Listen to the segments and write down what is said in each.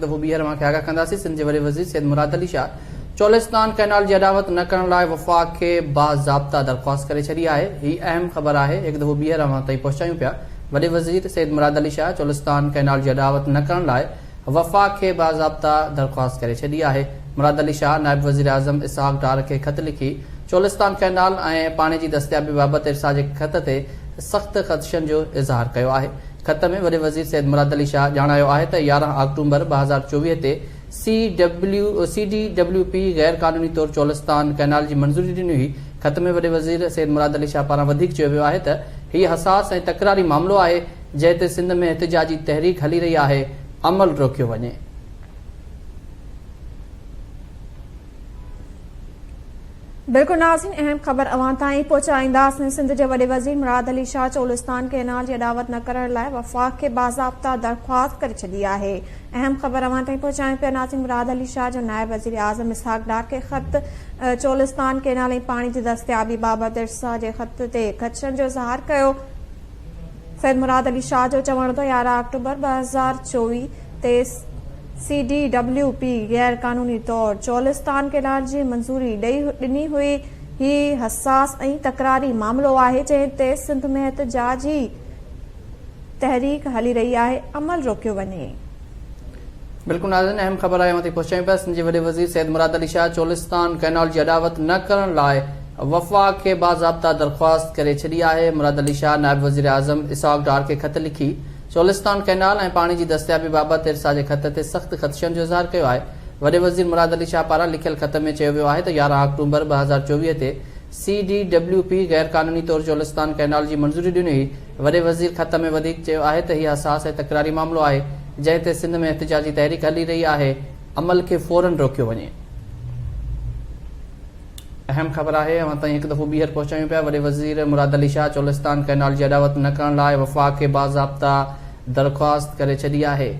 دفعو ٻيهر اوهان کي آگاهه ڪنداسين، سنڌ جي وڏي وزير سيد مراد علي شاهه چولستان ڪئنال جي اڏاوت نه ڪرڻ لاء وفاق کي باضابطا درخواست ڪري ڇڏي آهي، هي اهم خبر آهي، هڪ دفعو ٻيهر اوهان تائين پهچايون پيا، وڏي وزير سيد مراد علي شاهه چولستان ڪئنال جي اڏاوت نه ڪرڻ لاء وفاق کي باضابطا درخواست ڪري ڇڏي آهي، مراد علي شاهه نائب وزيراعظم اسحاق ڊار کي خط لکي چولستان ڪئنال ۽ پاڻي جي دستيابي بابت ارسا جي خط تي سخت خدشن جو اظهار ڪيو آهي. خط ۾ وڏي وزير سيد مراد علي شاهه ڄاڻايو آهي ته 11 آڪٽومبر 2024 تي C W C D W P غير قانوني طور چولستان ڪئنال جي منظوري ڏني هئي. خط ۾ وڏي وزير سيد مراد علي شاهه پاران وڌيڪ چيو ويو آهي ته هي حساس ۽ تڪراري معاملو آهي جنهن تي سنڌ ۾ احتجاجي تحريڪ هلي رهي آهي، عمل روڪيو وڃي. بلڪل ناظرين اهم خبر اوهان تائين پهچائينداسين سنڌ جي وڏي وزير مراد علي شاهه چولستان ڪئنال جي اڏاوت نه ڪرڻ لاء وفاق کي باضابطا درخواست ڪري ڇڏي آهي اهم خبر اوهان تائين پهچايون پيا ناظرين مراد علي شاهه جو نائب وزير اعظم اسحاق ڊار کي خط چولستان ڪئنال ۽ پاڻي جي دستيابي بابت ارسا جي خط تي خدشن جو اظهار ڪيو سيد مراد علي شاهه جو چوڻ ته 11 آڪٽوبر 2024 تي سي ڊي ڊبليو پي غير قانوني طور چولستان ڪئنال جي منظوري ڏني هئي، هي حساس ۽ تڪراري معاملو آهي جنهن تي سنڌ ۾ احتجاجي تحريڪ هلي رهي آهي، عمل روڪيو وڃي. بلڪل ناظرين اهم خبر آهي اوهان تائين پهچايون پيا سنڌ جي وڏي وزير سيد مراد علي شاهه چولستان ڪئنال جي اڏاوت نه ڪرڻ لاء وفاق کي باضابطا درخواست ڪري ڇڏي آهي مراد علي شاهه نائب وزيراعظم اسحاق ڊار کي خط لکي چولستان ڪئنال ۽ پاڻي جي دستيابي بابت ارسا جي خط تي سخت خدشن جو اظهار ڪيو آهي. وڏي وزير مراد علي شاهه پاران لکيل خط ۾ چيو ويو آهي ته 11 آڪٽومبر 2024 تي سي ڊي ڊبليو پي غير قانوني طور چولستان ڪئنال جي منظوري ڏني هئي. وڏي وزير خط ۾ وڌيڪ چيو آهي ته هي حساس ۽ تڪراري معاملو آهي جنهن تي سنڌ ۾ احتجاجي تحريڪ هلي رهي آهي، عمل کي فورن روڪيو وڃي. اهم خبر آهي اوهان تائين هڪ دفعو ٻيهر پهچايون پيا وڏي وزير مراد علي شاهه چولستان ڪئنال جي اڏاوت نه ڪرڻ لاء وفاق کي باضابطا درخواست ڪري ڇڏي آهي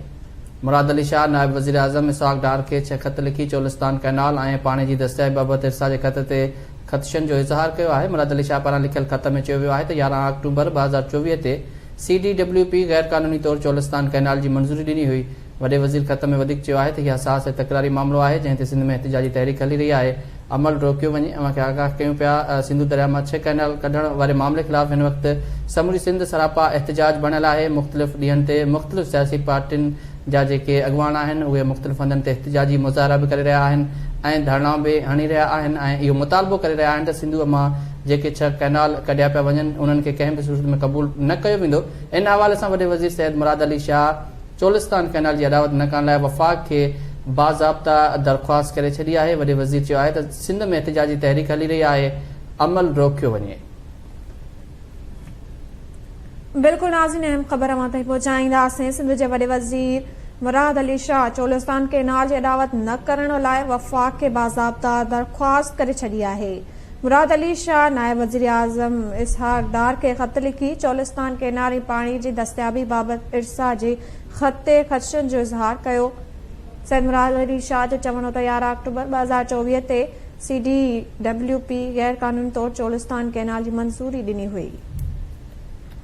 مراد علي شاهه نائب وزيراعظم اسحاق ڊار کي ڇهه خط لکي چولستان ڪئنال ۽ پاڻي جي دستيابي بابت ارسا جي خط تي خدشن جو اظهار ڪيو آهي مراد علي شاهه پاران لکيل خط ۾ چيو ويو آهي ته 11 آڪٽوبر 2024 تي سي ڊي ڊبليو پي غير قانوني طور چولستان ڪئنال جي منظوري ڏني هئي وڏي وزير خط ۾ وڌيڪ چيو آهي ته هي حساس ۽ تڪراري معاملو آهي جنهن تي سنڌ ۾ احتجاجي تحريڪ هلي رهي آهي عمل روڪيو وڃي اوهان کي آگاهه ڪيون پيا سنڌو درياء مان ڇهه ڪئنال ڪڍڻ واري معاملي خلاف هن وقت سموري سنڌ سراپا احتجاج بڻيل آهي مختلف ڏينهن تي مختلف سياسي پارٽين جا جيڪي اڳواڻ آهن اهي مختلف هنڌن تي احتجاجي مظاهرا به ڪري رهيا آهن ۽ ڌرڻا به هڻي رهيا آهن ۽ اهو مطالبو ڪري رهيا آهن ته سنڌوء مان جيڪي ڇهه ڪئنال ڪڍيا پيا وڃن انهن کي ڪنهن به صورت ۾ قبول نه ڪيو ويندو ان حوالي سان وڏي وزير سيد مراد علي شاهه چولستان ڪئنال جي اڏاوت نه ڪرڻ لاء وفاق کي باضابطا درخواست ڪري ڇڏي آهي، وڏي وزير چيو آهي ته سنڌ ۾ احتجاجي تحريڪ هلي رهي آهي، عمل روڪيو وڃي. بلڪل ناظرين اهم خبر اوهان تائين پهچائينداسين سنڌ جي وڏي وزير مراد علي شاهه چولستان ڪئنال جي اڏاوت نه ڪرڻ لاء وفاق کي باضابطا درخواست ڪري ڇڏي آهي مراد علي شاهه نائب وزيراعظم اسحاق ڊار کي خط لکي چولستان ڪئنال ۽ پاڻي جي دستيابي بابت ارسا جي خط تي خدشن جو اظهار ڪيو. سيد مراد علي شاهه جو چوڻ هو ته 11 آڪٽوبر 2024 تي سي ڊي ڊبليو پي غير قانوني طور چولستان ڪئنال جي منظوري ڏني هئي.